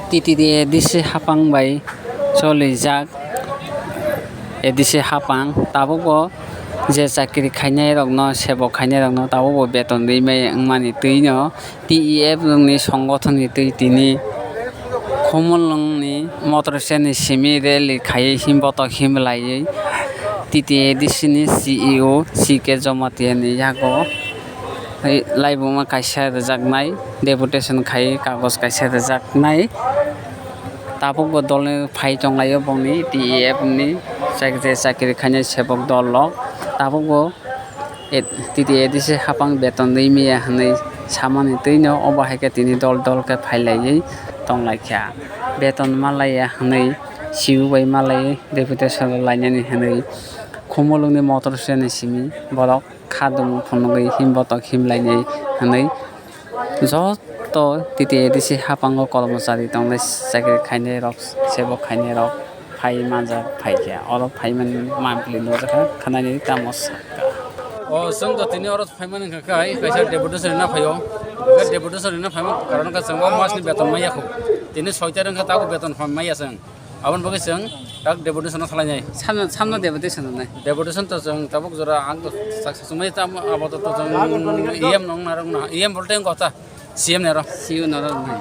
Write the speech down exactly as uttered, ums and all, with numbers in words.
T T D A D C hapang bai cholijak A D C hapang tabukbo je chakri khainai rokno, sebok khainai rokno tabukbo beton rwi maya wngmani twino T E F ni songothon ni twi tini Khumulwng ni motor stand ni simi rally khaiwi himbotok himlaiwi T T A D C ni C E O C K Jamatia ni yago laibuma kaisa rwjaknai, deputation khai kagoj kaisa rwjaknai. Tabukbo dolni phai tonglaio bongni T E F ni chak-, je chakri khainai sebok dol rok. Tabukbo A-, T T A D C hapang beton rwi maya hwnwi samani twino obo hai khe tini dol dol khe phai laiwi tong lai kha. Beton ma laiya hwnwi C E O bai ma laiwi deputation lainani hwnwi Khumulwng ni motor stand ni simi borok kha dumung phunugwi himbotok himlainai hwnwi joto T T A D C hapango kormochari tongnai, chakri khainai rok, sebok khainai rok phai manjak phai kha. Oro phaimani mampli nukjakha, khwnani tamo sakha. O, chwng to tini oro phaimani wngkha khai, kaisa deputation rwna phaio. Hwnkhe deputation rwna phaimani karon wngkha chwng o masni beton maya kho. Tini soi tarik wngkha, tabuk beton maya chwng. Aboni bagwi chwng tak deputation no salainai. Samno, samno deputation rwnai. Deputation to chwng tabuk jora ang to sak sak sumai ta abo to, to chwng E M nong narok na, E M bolte ang kota C M nero. C M nero nai.